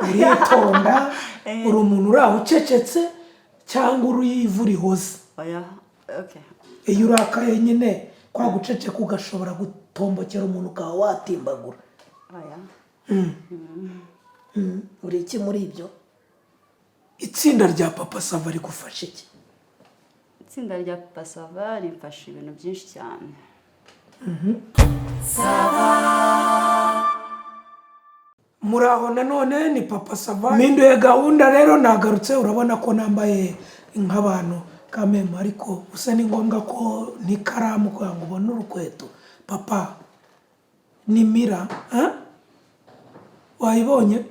Uritonda, uri umuntu uri aho ucecetse, cyangwa uri ivu rihoze? Oya, okay. Iyo urakaye nyine, kwa guceceka ugashobora gutombokera umuntu, ukaba watimbagura? Oya. Uri iki muri ibyo? Itsinda rya Papa Sava rigufasha iki? Itsinda rya Papa Sava rimfasha ibintu byinshi cyane. Muri aho nanone ni Papa Sava. Mpinduye gahunda rero, nagarutse. Urabona ko nambaye nk'abantu kameme, ariko gusa ni ngombwa ko n'ikaramu kugira ngo ubone urukweto. Papa ni mira, eh? Wayibonye?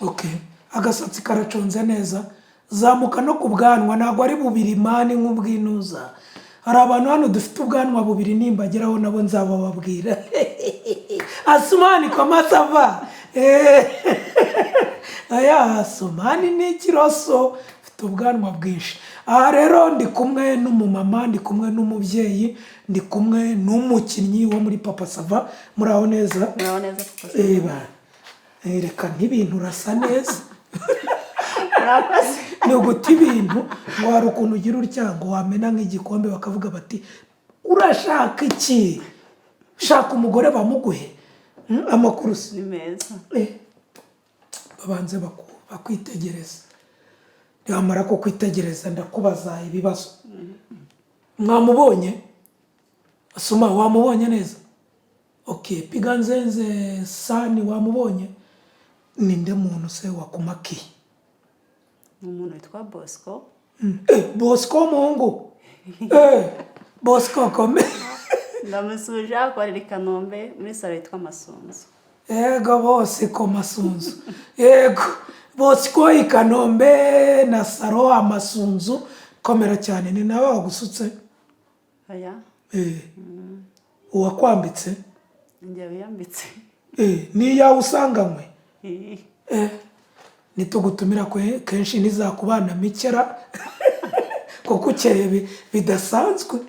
Okay. Agasatsi karaconze neza, zamuka no ku bwanwa, ntabwo ari bubiri mani nk'ubwinuza. Hari abantu hano dufite ubwanwa bubiri, nimbageraho nabo nzabababwira. Asumani komasava, aya Asumani ni ikiroso, mfite ubwanwa bwinshi. Aha rero ndi kumwe n'umumama, ndi kumwe n'umubyeyi, ndi kumwe n'umukinnyi wo muri Papa Sava. Muraho neza? Muraho neza, Papa Sava. Eba, reka n'ibintu, urasa neza. Murakoze. Ni uguta ibintu, ngo hari ukuntu ugira utya ngo wamena nk'igikombe, bakavuga bati: "Urashaka iki? Shaka umugore bamuguhe." Amakuru se? Ni meza. Babanze bakwitegereza. Nibamara kukwitegereza, ndakubaza ibibazo. Mwamubonye? Asuma, wamubonye neza? Okay. Piga nzenze sani, wamubonye? Ninde muntu se wakumakiye? Ni umuntu witwa Bosco. Bosco w'umuhungu, Bosco kome. Ndamusuhuje, akorera i Kanombe muri salon yitwa Masunzu. Yego, Bosco Masunzu, yego, Bosco i Kanombe na salon Amasunzu, komera cyane. Ni nawe wagusutse? Oya. Uwakwambitse? Njye wiyambitse. Ni iyawe usanganywe? Nitugutumira kenshi ntizakubana mikera, kuko ukeye bidasanzwe.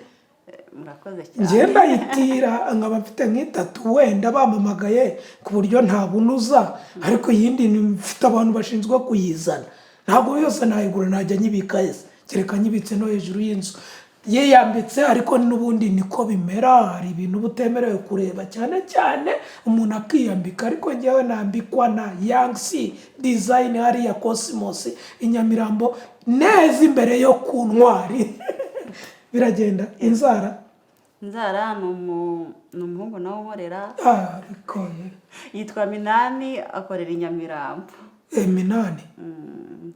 Murakoze cyane. Njye ndayitira nkaba mfite nk'itatu, wenda bamamagaye ku buryo ntabunuza, ariko iyindi mfite abantu bashinzwe kuyizana. Ntabwo yose nayigura, najya nyibika yese, kereka nyibitse no hejuru y'inzu. Yiyambitse, ariko n'ubundi niko bimera, hari ibintu uba utemerewe kureba, cyane cyane umuntu akiyambika. Ariko njyewe nambikwa na Yangsi Design hariya Cosmos i Nyamirambo, neza imbere yo ku Ntwari. Biragenda inzara. Inzara ni umuhungu nawe unkorera. Ah, ariko ye. Yitwa Minani, akorera i Nyamirambo. Minani,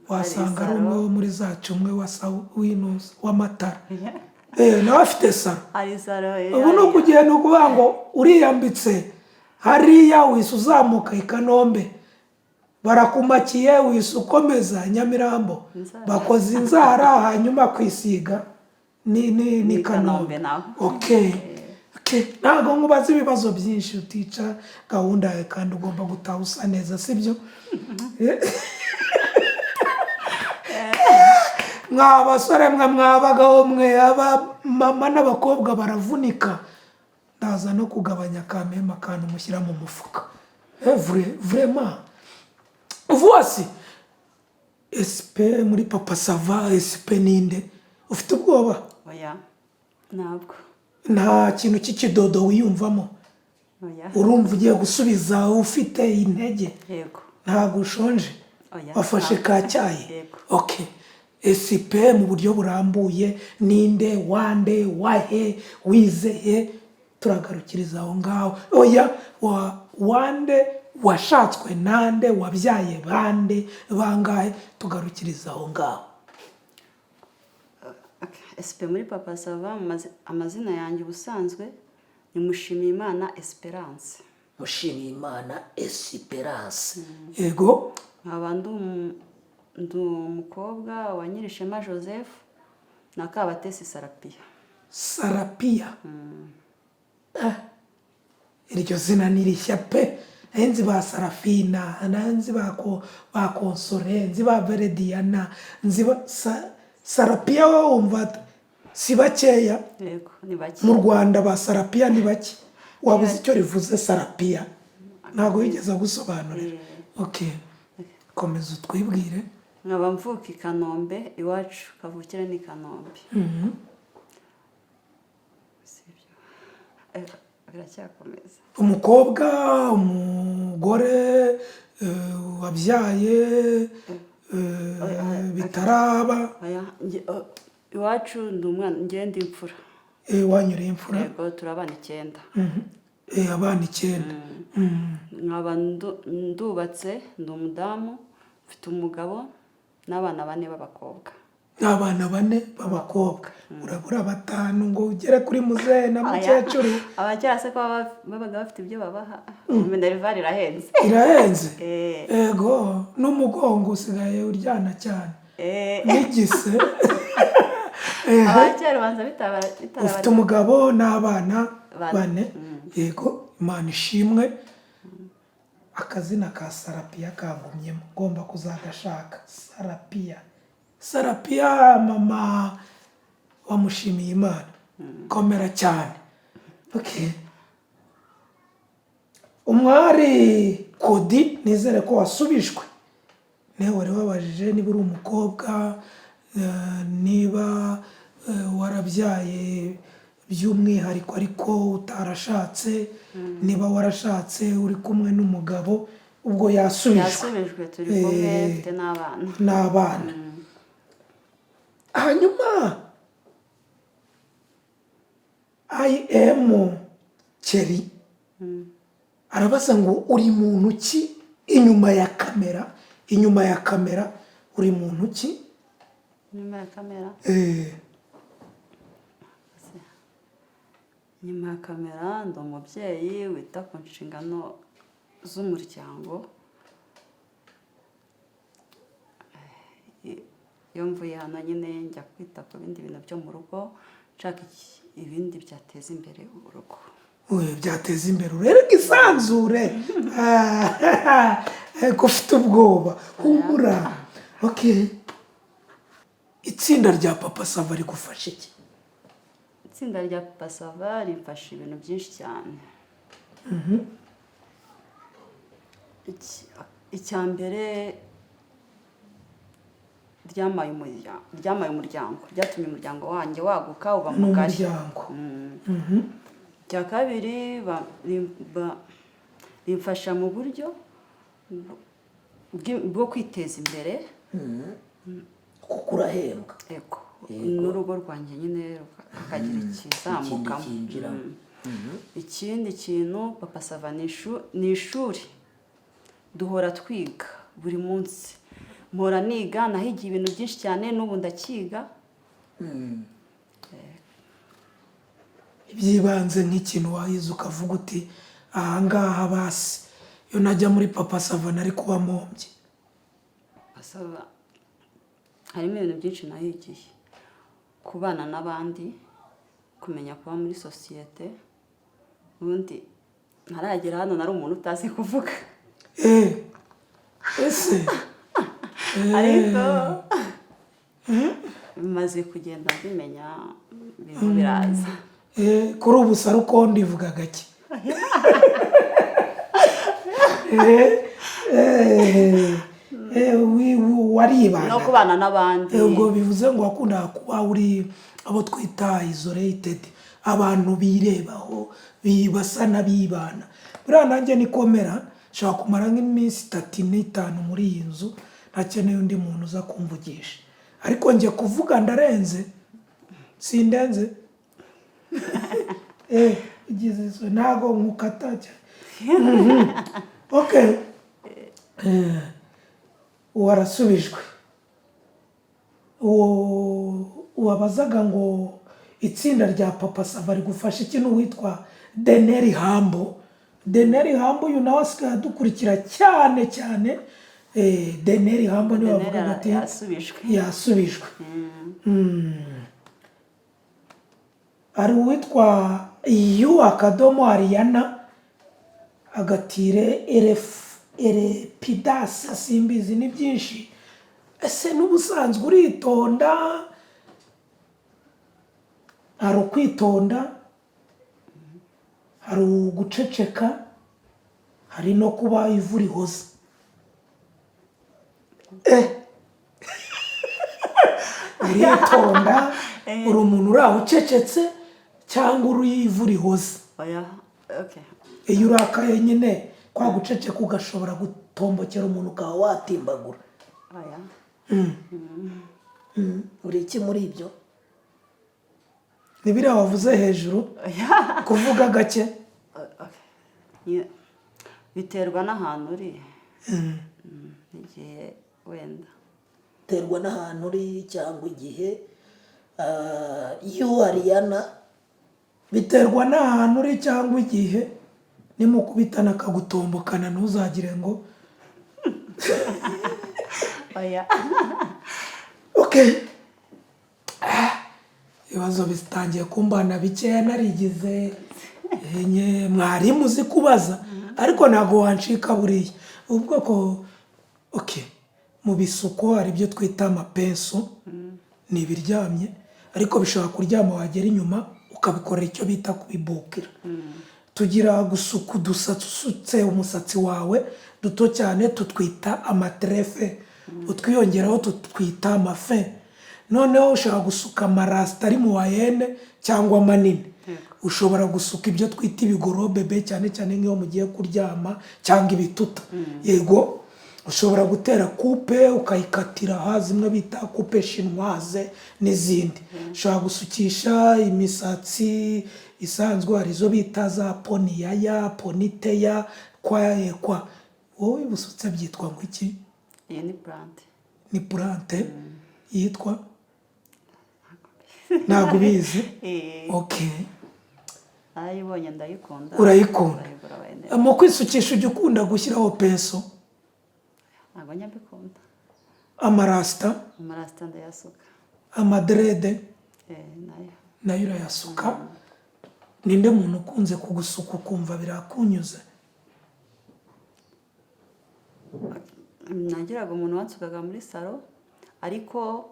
wasanga ari Hari umwe salon. wo muri zacu, umwe wa winuza w'amatara. Nawe afite salon? Hari salon. Ubu ni ukugenda, ukuvuga ngo uriyambitse hariya, wise uzamuka i Kanombe barakumakiye, wise ukomeza Nyamirambo. Inzara. Bakoze inzara, hanyuma kwisiga ni Ni Kanombe. Kanombe naho. Okay. Ntabwo nkubaza ibibazo byinshi, utica gahunda yawe, kandi ugomba gutaha usa neza, sibyo? Mwa basore mwe, mwabagaho mwe, abamama n'abakobwa baravunika. Ndaza no kugabanya kameme, akantu mushyira mu mufuka. Vraiment, voici SP muri Papa Sava. SP ninde? Ufite ubwoba? Oya, ntabwo. Nta kintu cy'ikidodo wiyumvamo? Oya. Urumva ugiye gusubiza ufite intege? Yego. Ntabwo ushonje? Oya. Wafashe Ntabwo. ka cyayi? Yego. Okay. SP mu buryo burambuye ninde, wande, wahe, wizeye? Turagarukiriza aho ngaho. Oya, wa wande, washatswe nande, wabyaye bande, bangahe? Tugarukiriza aho ngaho. Okay. SP muri Papa Sava, amazina yanjye ubusanzwe ni Mushimiyimana Esperance. Mushimiyimana Esperance, yego. Nkaba ndi umukobwa wa Nyirishema Joseph na Kabatesi Sarapiya. Sarapiya. Iryo zina ni rishya pe. Nzi ba Sarafina, nzi ba Konsore, nzi ba Verediyana, nzi ba Sarapiya. Wowe wumva si bakeya? Yego, ni bake. Mu Rwanda ba Sarapiya ni bake. Waba uzi icyo rivuze, Sarapiya? Ntabwo wigeze agusobanurira? Okay. Komeza utwibwire. Nkaba mvuka i Kanombe, iwacu kavukire ni i Kanombe. Si ibyo? Biracyakomeza. Umukobwa, umugore, wabyaye, bitaraba? Oya, iwacu ndi umwana, njye ndi imfura. Wanyuriye imfura. Yego, turi abana 9. Abana 9. Nkaba ndubatse, ndi umudamu, mfite umugabo n'abana 4 b'abakobwa. N'abana 4 b'abakobwa. Urabura 5 ngo ugere kuri muzehe na mukecuru. Abakera se ko babaga bafite ibyo babaha? Minerval irahenze. Irahenze. Ego, n'umugongo usigaye uryana cyane. N'igise. Abakera ubanza bitaba. Ufite umugabo n'abana 4. 4. Yego, Imana ishimwe. Akazina ka Sarapiya kangumyemo, ngomba kuzagashaka. Sarapiya, Sarapiya, mama wamushimiye Imana. Komera cyane. Okay. Umwari Kodi, nizere ko wasubijwe. Niwe wari wabajije niba uri umukobwa, niba warabyaye by'umwihariko ariko utarashatse, niba warashatse uri kumwe n'umugabo, ubwo yasubijwe. Yasubijwe, turi kumwe, mfite n'abana. N'abana. Hanyuma I am Keri arabaza ngo uri muntu ki inyuma ya kamera? Inyuma ya kamera uri muntu ki? Inyuma ya kamera? Inyuma ya kamera ndi umubyeyi wita ku nshingano z'umuryango. Iyo mvuye hano nyine njya kwita ku bindi bintu byo mu rugo, nshaka ibindi byateza imbere urugo. Oya, byateza imbere urerega isanzure. Ko ufite ubwoba, humura. Okay, itsinda rya Papa Sava rigufasha iki? Itsinda rya Papa Sava rimfasha ibintu byinshi cyane. Icya mbere, ryamaye umuryango, ryatumye umuryango wanjye waguka uba Ni mugari. umuryango. Icya kabiri, rimfasha mu buryo bwo kwiteza imbere. Kuko urahembwa. Ego, n'urugo rwanjye nyine rukagira ikizamukamo. Ikindi cyinjiramo. Ikindi kintu, Papa Sava ni ishuri, duhora twiga buri munsi. Mpora niga, nahigiye ibintu byinshi cyane, n'ubu ndakiga. Iby'ibanze, nk'ikintu wahize ukavuga uti: "Ahangaha basi iyo najya muri Papa Sava nari kuba mpombye." Papa Sava harimo ibintu byinshi nahigiye: kubana n'abandi, kumenya kuba muri sosiyete. Ubundi ntaragera hano nari umuntu utazi kuvuga. Ese? Ariko maze kugenda mbimenya, ibintu biraza. Kuri ubu sarukondi ivuga gake. Waribana. No kubana n'abandi. Ubwo bivuze ngo wakundaga kuba uri abo twita isolated, abantu birebaho, basa n'abibana. Buriya nanjye nikomera, nshobora kumara nk'iminsi 3 n'5 muri iyi nzu ntakeneye undi muntu uza kumvugisha, ariko njye kuvuga ndarenze, sindenze. Igize isoni, ntabwo nkukata cyane. Okay, warasubijwe. Uwo wabazaga ngo itsinda rya Papa Sava rigufasha iki ni uwitwa Deneri Hambo. Deneri Hambo uyu nawe asigaye adukurikira cyane cyane. Deneri Hambo niwe Deneri wavugaga ati yasubijwe. Yasubijwe. Hari uwitwa yu akadomo Ariyana agatire erepidasi, simbizi, ni byinshi. Ese n'ubusanzwe uritonda? Hari ukwitonda, hari uguceceka, hari no kuba ivu rihoze. Uritonda, uri umuntu uri aho ucecetse cyangwa uri ivu rihoze? Oya, okay. Iyo urakaye nyine, kwa guceceka ugashobora gutombokera umuntu, ukaba watimbagura? Oya. Uri iki muri ibyo? Ni biriya wavuze hejuru? Oya. Kuvuga gake? Okay. Biterwa n'ahantu uri n'igihe wenda. Terwa n'ahantu uri cyangwa igihe. You, Ariyana? Biterwa n'ahantu uri cyangwa igihe. Nimukubitana akagutombokana, ntuzagire ngo Oya. Okay. Ibibazo bitangiye kumbana bikeya. Narigize enye mwarimu uzi kubaza, ariko ntabwo wancika buriya ubwoko. Okay, mu bisuko hari ibyo twita amapenso, ni ibiryamye ariko bishobora kuryama, wagera inyuma ukabikorera icyo bita kubibukira. Tugira gusuka udusatsi, usutse umusatsi wawe duto cyane tutwita amatreffe, utwiyongeraho tutwita amafin. Noneho ushobora gusuka amarasita ari mu wayene cyangwa manini. Ushobora gusuka ibyo twita ibigorobebe, cyane cyane nk'iyo mugiye kuryama, cyangwa ibituta. Yego, ushobora gutera coupe ukayikatira aha, zimwe bita coupe chinoise n'izindi. Ushobora gusukisha imisatsi isanzwe, hari izo bita za poniyaya, poniteya, kwa kwa wowe busutse byitwa ngo iki? Iyi ni plante. Ni plante yitwa, ntabwo ubizi? Eh. Okay. Narayibonye, ndayikunda. Urayikunda? Ndayigura wenda. Mu kwisukisha ujya ukunda gushyiraho pinceau? Ntabwo njya mbikunda. Amarasita? Amarasita ndayasuka. Amadreads? Eh, nayo. Nayo urayasuka. Ninde muntu ukunze kugusuka ukumva birakunyuze? Nagiraga umuntu wansukaga muri salon, ariko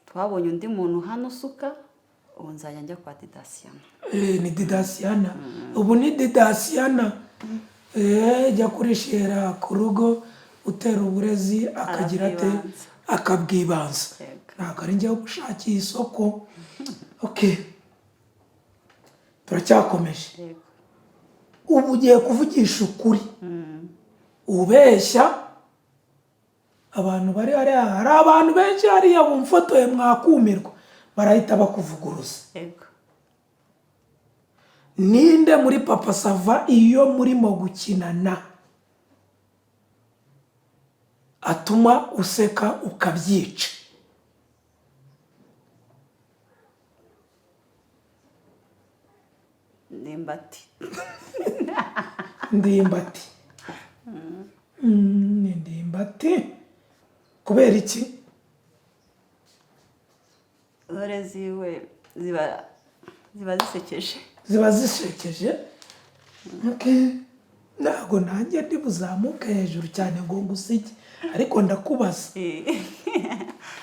twabonye undi muntu hano usuka. Ubu nzajya njya kwa Didasiyana. Eh, ni Didasiyana ubu, ni Didasiyana. Jya kurishira ku rugo, utera uburezi akagira ate? Arabwibanza. Akabwibanza. Yego. Ntabwo ari njyewe gushakiye isoko. Okay, turacyakomeje. Yego. Ubu ugiye kuvugisha ukuri, ubeshya abantu bari hariya. Hari abantu benshi hariya bumfotoye, mwakumirwa, barahita bakuvuguruza. Yego. Ninde muri Papa Sava, iyo murimo gukinana, atuma useka ukabyica? Ndimbati. Ndimbati. Ni Ndimbati kubera iki? Dore ziwe ziba zisekeje. Ziba zishekeje. Okay. Ntabwo nanjye ndi buzamuke hejuru cyane ngo ngusige, ariko ndakubaza.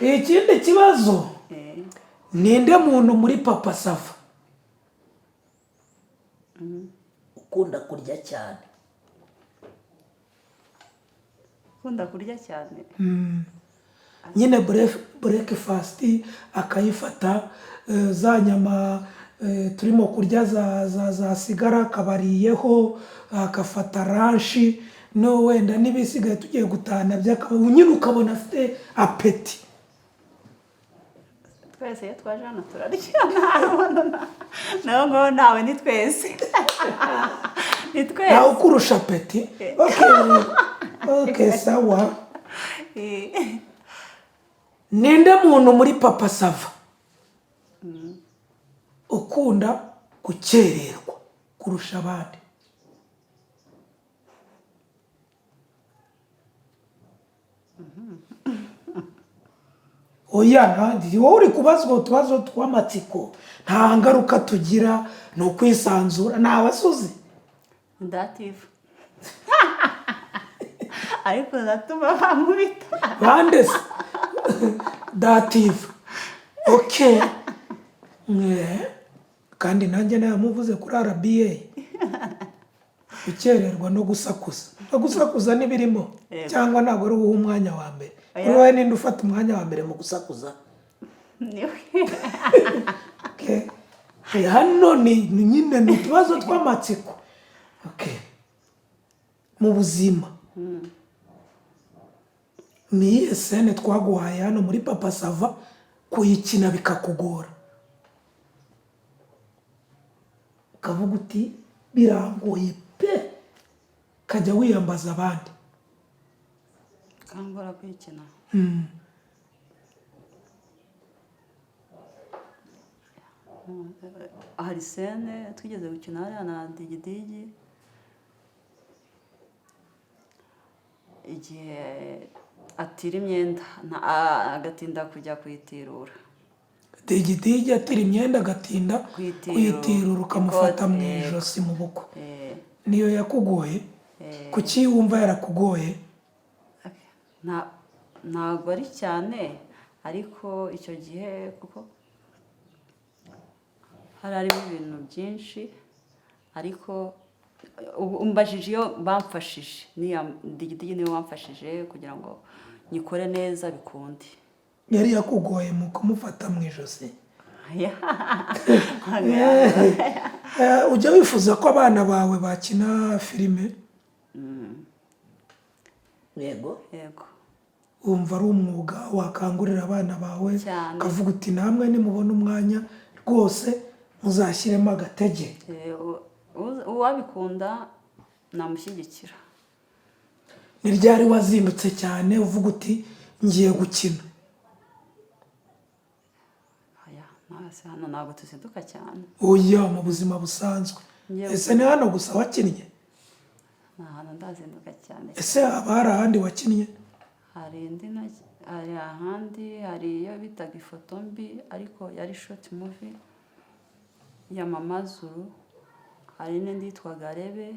Ikindi kibazo: ninde muntu muri Papa Sava ukunda kurya cyane? Ukunda kurya cyane? Nyine breakfast akayifata, za nyama turimo kurya za sigara akabariyeho, agafata lunch, no wenda n'ibisigaye tugiye gutahana byakaba, nyine ukabona afite appétit. Twese iyo twaje hano turarya. Nawe ngo nawe, ni twese, ni twese. Ntawe ukurusha appétit. Okay, sawa. Ninde muntu muri Papa Sava ukunda gukererwa kurusha abandi? Oya, ntandi wowe uri kubazwa utubazo tw'amatsiko, nta ngaruka tugira, ni ukwisanzura, ni abasuzi. Ndative, ariko zatuma bankubita. Bande se? Dative, okay. Kandi nanjye namuvuze kuri RBA, gukererwa no gusakuza. No gusakuza n'ibirimo? Yego. Cyangwa ntabwo ari uwuha umwanya wa mbere? Oya. Kuri wowe ninde ufata umwanya wa mbere mu gusakuza? Niwe. Okay. Hano ni nyine ni utubazo tw'amatsiko. Okay. Mu buzima ni iyihe scène twaguhaye hano muri Papa Sava kuyikina bikakugora, ukavuga uti: "Birangoye pe", ukajya wiyambaza abandi? Kangora kwikina? Hari scène twigeze gukina hariya na Digidigi, igihe atira imyenda agatinda kujya kuyitirura. Digidigi atira imyenda agatinda kuyitirura. Kuyitirura, ukamufata mu Ikote. ijosi mu bukwe. Eh. Niyo yakugoye? Eh. Kuki wumva yarakugoye? Ntabwo ari cyane, ariko icyo gihe kuko hari harimo ibintu byinshi. Ariko ubu umbajije iyo bamfashije, niya Digidigi niwe wamfashije kugira ngo nyikore neza bikunde. Yari yakugoye mu kumufata mu ijosi? Ujya wifuza ko abana bawe bakina filime? Yego. Yego. Wumva ari umwuga wakangurira abana bawe? Cyane. Ukavuga uti: "Namwe nimubona umwanya rwose muzashyiremo agatege"? Uwabikunda namushyigikira. Ni ryari wazindutse cyane uvuga uti: "Ngiye gukina"? Aya nase hano ntabwo tuzinduka cyane. Oya, mu buzima busanzwe. Ngiye Ese ni hano gusa wakinnye? Nta hantu ndazinduka cyane. Ese haba hari ahandi wakinnye? Hari indi hari ahandi, hari iyo bitaga Ifoto Mbi, ariko yari short movie ya Mama Zuru. Hari n'indi yitwaga Rebe.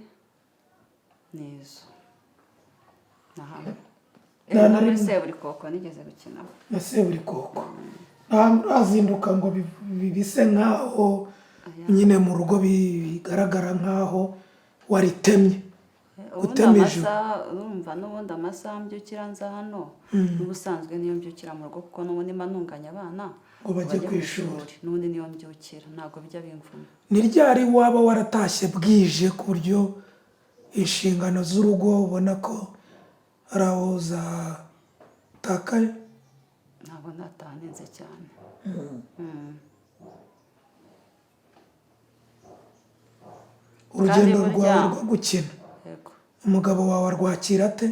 Ni izo na hano. Nta na No muri rimwe. Seburikoko nigeze gukina. Na Seburikoko nta urazinduka ngo bise nkaho nyine mu rugo bigaragara nkaho waritemye? Ubundi Gutema ijuru. amasaha, urumva, n'ubundi amasaha mbyukira nza hano n'ubusanzwe niyo mbyukira mu rugo, kuko n'ubundi mba ntunganya abana ngo bajye ku ishuri. N'ubundi niyo mbyukira, ntabwo bijya bimvuna. Ni ryari waba waratashye bwije ku buryo inshingano z'urugo ubona ko hari aho zatakaye? Ntabwo ndataha ntinze cyane. Urugendo Kandi burya- rwawe rwo gukina, Yego. umugabo wawe arwakira ate?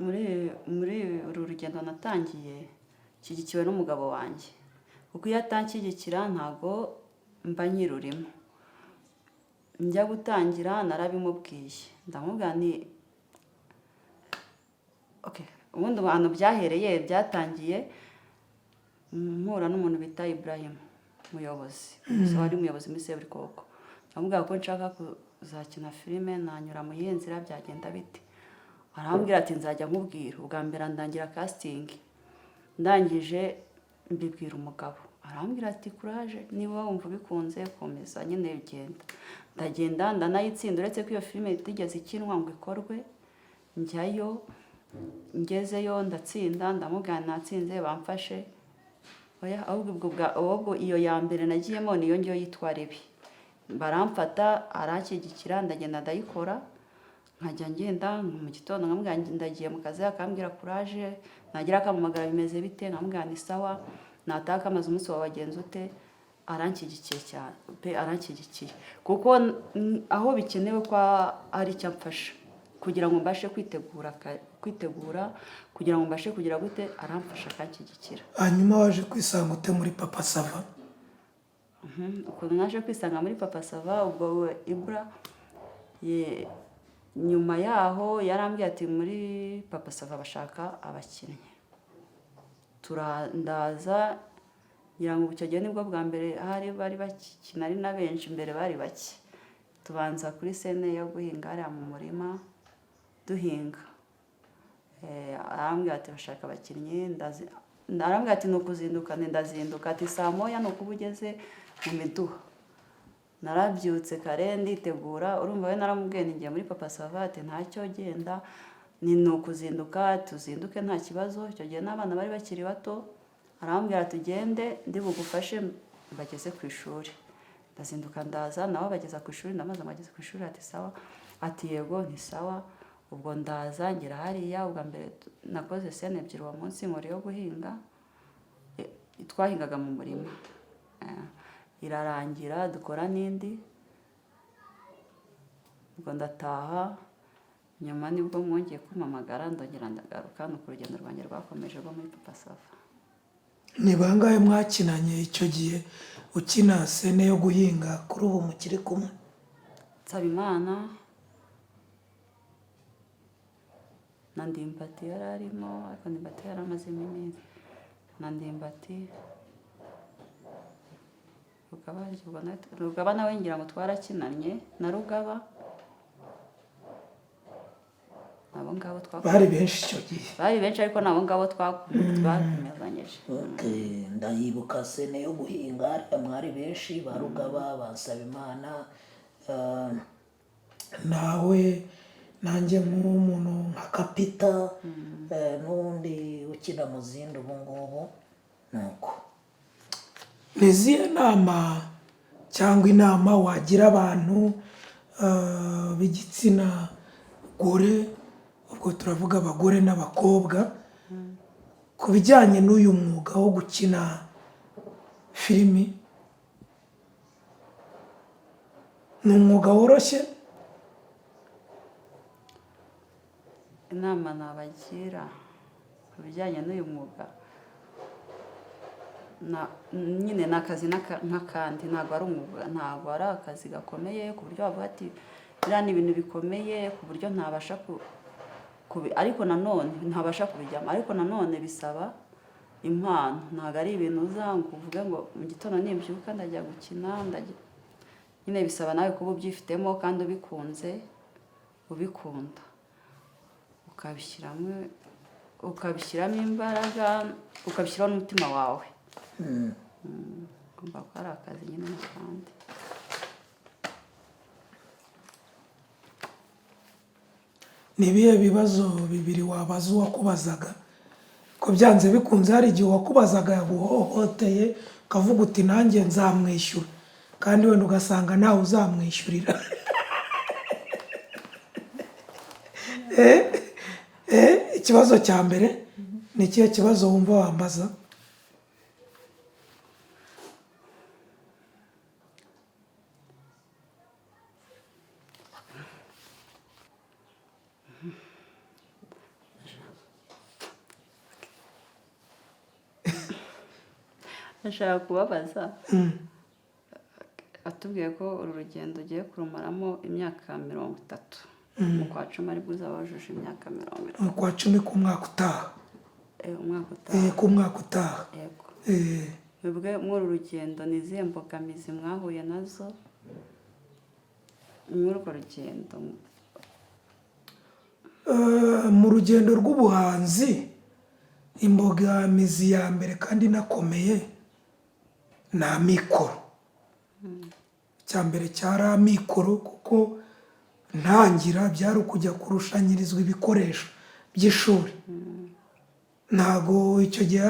Muri uru rugendo natangiye nshyigikiwe n'umugabo wanjye, kuko iyo atanshyigikira ntabwo mba nkirurimo. Njya gutangira narabimubwiye, ndamubwira ni okay. Ubundi ahantu byahereye, byatangiye mpura n'umuntu bita Ibrahim, umuyobozi. So wari umuyobozi muri Seburikoko, ndamubwira ko nshaka kuzakina filime, nanyura mu yihe nzira, byagenda bite? Arambwira ati: "Nzajya nkubwira." Ubwa mbere ndangira casting, ndangije mbibwira umugabo, arambwira ati: "Courage, niba wumva ubikunze komeza nyine genda." Ndagenda ndanayitsinda, uretse ko iyo filime itigeze ikinwa ngo ikorwe. Njyayo, ngezeyo ndatsinda, ndamubwira natsinze bamfashe. Oya, ahubwo ubwo ahubwo iyo ya mbere nagiyemo niyo ngiyo yitwa Rebi, baramfata, aranshyigikira, ndagenda ndayikora. Nkajya ngenda mu gitondo nkamubwira ngo ndagiye mu kazi, akambwira courage, nagira akampamagara: "Bimeze bite?" Nkamubwira ni sawa, nataha akamaze: "Umunsi wawe wagenze ute?" Aranshyigikiye cyane pe, aranshyigikiye kuko aho bikenewe ko ari icyo amfasha kugira ngo mbashe kwitegura kwitegura kugira ngo mbashe kugira gute, aramfasha akanshyigikira. Hanyuma waje kwisanga ute muri Papa Sava? Ukuntu naje kwisanga muri Papa Sava, ubwo we Ibura nyuma yaho yarambwiye ati: "Muri Papa Sava bashaka abakinnyi." Turandaza, ngira ngo icyo gihe nibwo bwa mbere hari bari bakina ari na benshi, mbere bari bake. Tubanza kuri scène yo guhinga hariya mu murima duhinga. Arambwira ati: "Bashaka abakinnyi." Arambwira ati: "Ni ukuzinduka." Nti: "Ndazinduka." Ati: "Saa 1 ni ukuba ugeze mu miduha." Narabyutse kare nditegura. Urumva, we naramubwiye nti ngiye muri Papa Sava. Ati ntacyo, genda, ni ukuzinduka, tuzinduke nta kibazo. Icyo gihe n'abana bari bakiri bato. Arambwira, tugende, ndi bugufashe mbageze ku ishuri. Ndazinduka ndaza, nawe bageza ku ishuri. Ndamaze mbageze ku ishuri. Ati sawa, ati yego, ni sawa. Ubwo ndaza ngera hariya. Ubwa mbere nakoze scène ebyiri uwo munsi, nkora iyo guhinga. Twahingaga mu murima. Irarangira, dukora n'indi. Ubwo ndataha. Nyuma nibwo mwongeye kumpamagara, ndongera ndagaruka. Nuko urugendo rwanjye rwakomeje rwo muri Papa Sava. Ni bangahe mwakinanye icyo gihe ukina scène yo guhinga? Kuri ubu mukiri kumwe? Nsabimana na Ndimbati yari arimo, ariko Ndimbati yari amazemo iminsi, na Ndimbati, Rugaba. Ubwo Rugaba nawe ngira ngo twarakinanye na Rugaba, abo ngabo twakoranye. Bari benshi icyo gihe. Bari benshi, ariko nabo ngabo twakomezanyije. Okay, ndayibuka scène yo guhinga, hariya mwari benshi, ba Rugaba, ba Nsabimana, Nawe, nanjye nk'umuntu nka Kapita, n'undi ukina mu zindi ubu ngubu, nuko. Ni izihe nama cyangwa inama wagira abantu b'igitsina gore, ubwo turavuga abagore n'abakobwa, ku bijyanye n'uyu mwuga wo gukina filimi? Ni umwuga woroshye? Inama nabagira ku bijyanye n'uyu mwuga, nyine ni akazi nk'akandi. Ntabwo ari umwuga, ntabwo ari akazi gakomeye ku buryo wavuga ati biriya ni ibintu bikomeye ku buryo ntabasha ariko nanone ntabasha kubijyamo. Ariko nanone bisaba impano. Ntabwo ari ibintu uza ngo uvuge ngo mu gitondo nimbyuka ndajya gukina, ndajya. Nyine bisaba nawe kuba ubyifitemo kandi ubikunze, ubikunda, ukabishyiramo imbaraga, ukabishyiraho n'umutima wawe. Ugomba ko ari akazi nyine n'akandi. Ni ibihe bibazo bibiri wabaza uwakubazaga? Ko byanze bikunze hari igihe uwakubazaga yaguhohoteye, ukavuga uti nanjye nzamwishyura, kandi wenda ugasanga nawe uzamwishyurira. Ikibazo cya mbere ni ikihe kibazo wumva wambaza? Ndashaka kubabaza, atubwiye ko uru rugendo ugiye kurumaramo imyaka 30, mu kwa 10 aribwo uzaba wujuje imyaka 30. Mu kwa 10 k'umwaka utaha. Umwaka utaha. K'umwaka utaha. Yego. Eh. Mwebwe muri uru rugendo ni izihe mbogamizi mwahuye nazo muri urwo rugendo? Mu rugendo rw'ubuhanzi, imbogamizi ya mbere kandi inakomeye ni amikoro. Icya mbere cyari amikoro, kuko ntangira byari ukujya kurushanyirizwa ibikoresho by'ishuri. Ntabwo icyo gihe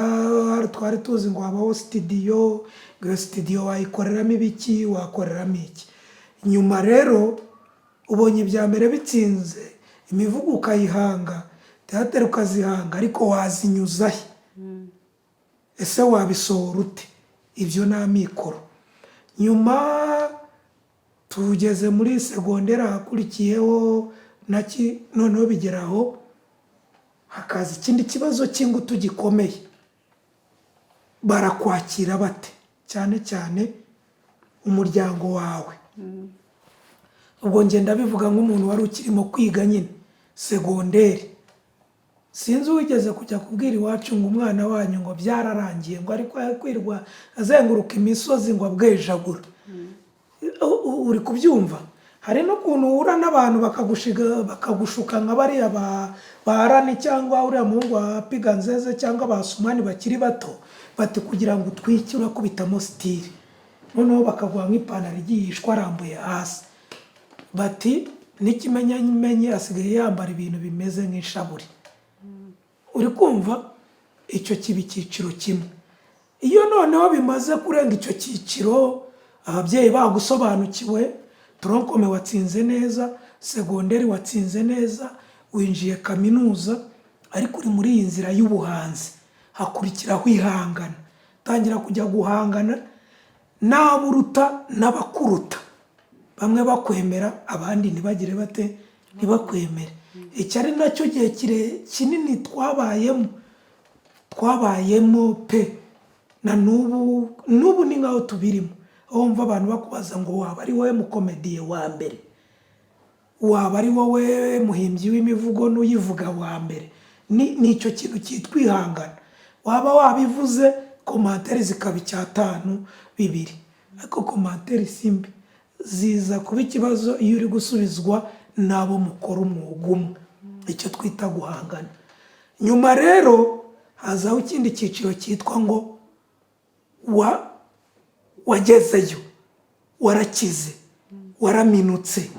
twari tuzi ngo habaho sitidiyo, ngo iyo sitidiyo wayikoreramo ibiki, wakoreramo iki. Nyuma rero ubonye ibya mbere bitsinze, imivugo ukayihanga, teatere ukazihanga, ariko wazinyuza he? Ese wabisohora ute? Ibyo ni amikoro. Nyuma tugeze muri segonderi, ahakurikiyeho naki, noneho bigera aho hakaza ikindi kibazo cy'ingutu gikomeye: barakwakira bate? Cyane cyane umuryango wawe. Ubwo ngenda bivuga nk'umuntu wari ukirimo kwiga nyine segonderi. Sinzi uwigeze kujya kubwira iwacu ngo umwana wanyu ngo byararangiye, ngo ariko yakwirwa azenguruka imisozi ngo abwejagura. Uri kubyumva? Hari n'ukuntu uhura n'abantu bakagushiga, bakagushuka, nka bariya ba Arani cyangwa uriya muhungu wa Piganzeze cyangwa ba Sumani bakiri bato, bati kugira ngo utwike urakubitamo style. Noneho bakaguha nk'ipantaro igiye ishwarambuye hasi, bati n'ikimenyimenyi asigaye yambara ibintu bimeze nk'ishaburi. Uri kumva, icyo kiba icyiciro kimwe. Iyo noneho bimaze kurenga icyo cyiciro, ababyeyi bagusobanukiwe, tronc commun watsinze neza, segonderi watsinze neza, winjiye kaminuza, ariko uri muri iyi nzira y'ubuhanzi, hakurikiraho ihangana. Tangira kujya guhangana n'abo uruta n'abakuruta, bamwe bakwemera, abandi ntibagire bate? Ntibakwemere. Iki ari nacyo gihe kire kinini twabayemo pe. Na n'ubu, n'ubu ni nkaho tubirimo, aho wumva abantu bakubaza ngo waba ari wowe mukomediye wa mbere, waba ari wowe muhimbyi w'imivugo n'uyivuga wa mbere. Ni icyo kintu cyitwa ihangana. Waba wabivuze, commentaire zikaba icyatanu, bibiri, ariko commentaire si mbi, ziza kuba ikibazo iyo uri gusubizwa n'abo mukora umwuga umwe, icyo twita guhangana. Nyuma rero hazaho ikindi cyiciro cyitwa ngo wa wagezeyo, warakize, waraminutse,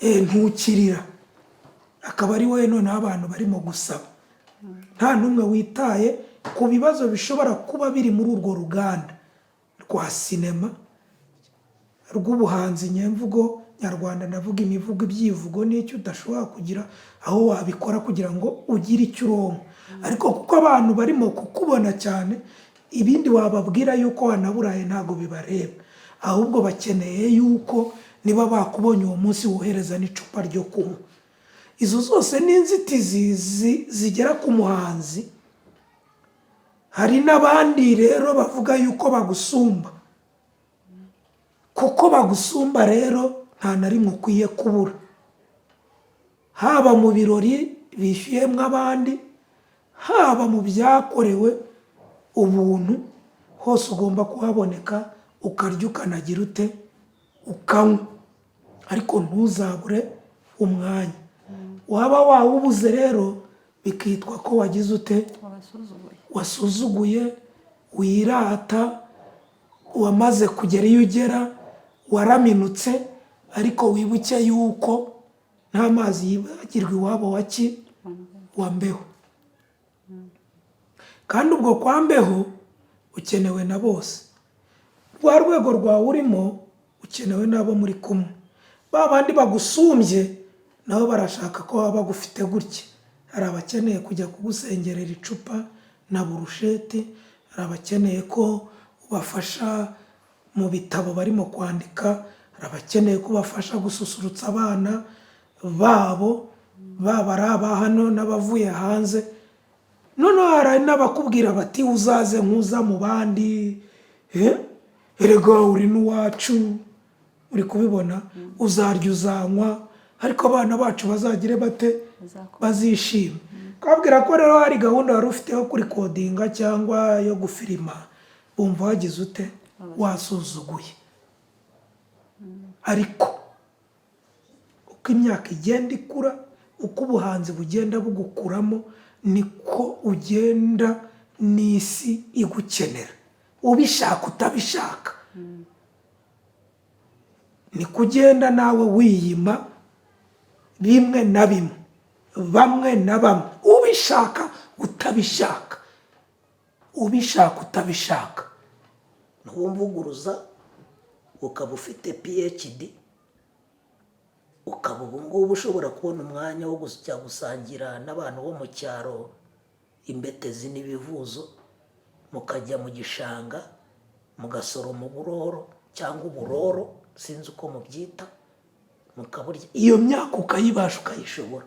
ntukirira, akaba ari wowe noneho abantu barimo gusaba, nta n'umwe witaye ku bibazo bishobora kuba biri muri urwo ruganda rwa sinema, rw'ubuhanzi nyemvugo nyarwanda. Ndavuga imivugo, ibyivugo n'icyo udashobora kugira aho wabikora kugira ngo ugire icyo uronka, ariko kuko abantu barimo kukubona cyane, ibindi wababwira yuko wanaburaye ntabwo bibareba, ahubwo bakeneye yuko niba bakubonye uwo munsi wohereza n'icupa ryo kunywa. Izo zose ni inzitizi zigera ku muhanzi. Hari n'abandi rero bavuga yuko bagusumba. Kuko bagusumba rero, nta na rimwe ukwiye kubura, haba mu birori bishyuyemo abandi, haba mu byakorewe ubuntu, hose ugomba kuhaboneka, ukarya, ukanagira ute, ukanywa, ariko ntuzabure umwanya. Waba wawubuze rero, bikitwa ko wagize ute? Wabasuzuguye. Wasuzuguye, wirata, wamaze kugera iyo ugera, waraminutse. Ariko wibuke yuko nta mazi yibagirwa iwabo wa ki wa mbeho. Kandi ubwo kwa mbeho ukenewe na bose. Rwa rwego rwawe urimo ukenewe n'abo muri kumwe, ba bandi bagusumbye nabo barashaka ko baba bagufite gutya. Hari abakeneye kujya kugusengerera icupa na burushete, hari abakeneye ko ubafasha mu bitabo barimo kwandika, hari abakeneye ko ubafasha gususurutsa abana babo, baba ari aba hano n'abavuye hanze. Noneho hari n'abakubwira bati uzaze nkuza mu bandi, erega uri n'uwacu, uri kubibona, uzarya, uzanywa, ariko abana bacu bazagire bate? Bazakora. Bazishima. Kabwira ko rero hari gahunda wari ufite yo kurikodinga cyangwa yo gufirima, bumva wagize ute? Wasuzuguye. Ariko uko imyaka igenda ikura, uko ubuhanzi bugenda bugukuramo, niko ugenda n'isi igukenera, ubishaka utabishaka. Niko ugenda nawe wiyima bimwe na bimwe, bamwe na bamwe, ubishaka utabishaka, ubishaka utabishaka. Ntiwumvuguruza, ukaba ufite PhD, ukaba ubu ngubu ushobora kubona umwanya wo kujya gusangira n'abantu bo mu cyaro imbetezi n'ibivuzo, mukajya mu gishanga mugasoroma uburoro cyangwa uburoro, sinzi uko mubyita, mukaburya. Iyo myaka ukayibasha, ukayishobora,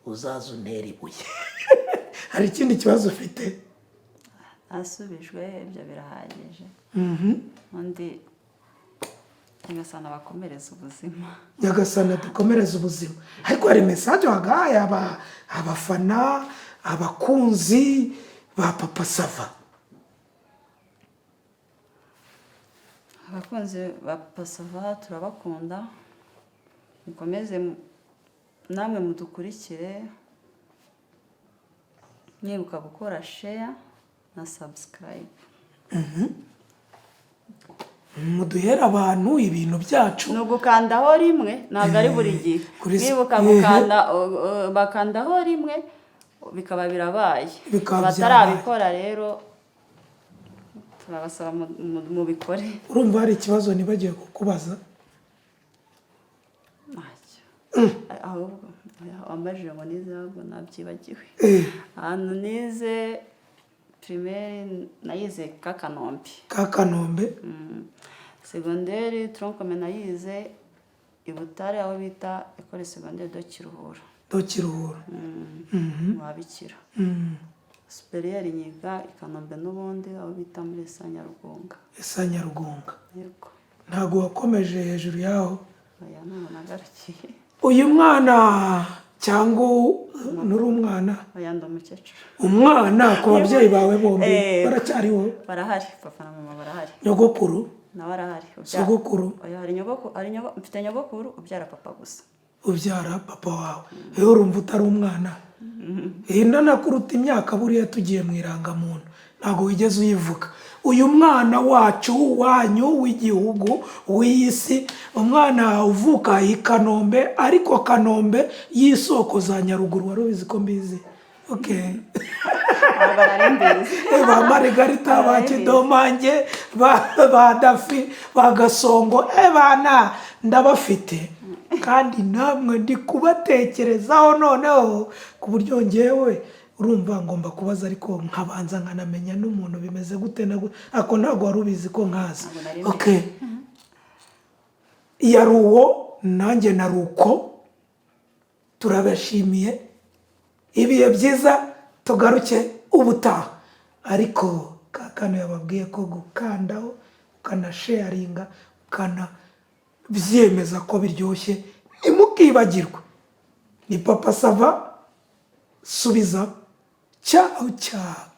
uzaza untera ibuye. Hari ikindi kibazo ufite? Asubijwe, ibyo birahagije. Undi, Nyagasani abakomereza ubuzima. Nyagasani dukomereze ubuzima. Ariko hari message wagahaye abafana, abakunzi ba Papa Sava? Abakunzi ba Papa Sava, turabakunda. Mukomeze namwe mudukurikire, mwibuka gukora share na subscribe. Muduhere abantu ibintu byacu. Ni ugukandaho rimwe, ntabwo ari buri gihe. Nibuka gukanda, bakandaho rimwe bikaba birabaye. Bikaba Abatarabikora rero turabasaba mubikore. Urumva hari ikibazo nibagiwe kukubaza? Ntacyo, ahubwo wambajije ngo nize, ahubwo nabyibagiwe. Ahantu nize primaire, nayize Kakanombe. Ka Kanombe. Segonderi, tronc commun, nayize i Butare, aho bita École Secondaire de Kiruhura. Do Kiruhura. Mu babikira. Supérieur nyiga i Kanombe n'ubundi, aho bita muri ESA Nyarugunga. ESA Nyarugunga. Yego. Ntabwo wakomeje hejuru yaho? Oya, ntabwo nagarukiye. Uyu mwana, cyangwa nturi umwana? Oya, ndi umukecuru. Umwana ku babyeyi bawe bombi? Eh. Baracyariho? Barahari, papa na mama barahari. Nyogokuru? Nawe arahari. Sogokuru? Oya, mfite nyogokuru ubyara papa gusa. Ubyara papa wawe. Rero urumva utari umwana, iyi ndanakuruta imyaka. Buriya tugiye mu irangamuntu, ntabwo wigeze uyivuga. Uyu mwana wacu, wanyu, w'igihugu, w'iyi si, umwana uvuka i Kanombe, ariko Kanombe y'isoko za Nyaruguru, wari ubizi ko mbizi? Okay. Ntabwo nari mbizi. Ba Marigarita, ba Kidomange, ba Dafi, ba Gasongo, bana ndabafite, kandi namwe ndi kubatekerezaho. Noneho ku buryo ngewe urumva ngomba kubaza, ariko nkabanza nkanamenya n'umuntu bimeze gute na gute. Ako ntabwo wari ubizi ko nkazi? Ntabwo nari mbizi. Okay, yari uwo, nanjye nari uko. Turabashimiye, ibihe byiza, tugaruke ubutaha. Ariko kakano yababwiye ko gukandaho, ukanasharinga, ukanabyemeza ko biryoshye, ntimukibagirwe. Ni Papa Sava, subiza. Ciao ciao.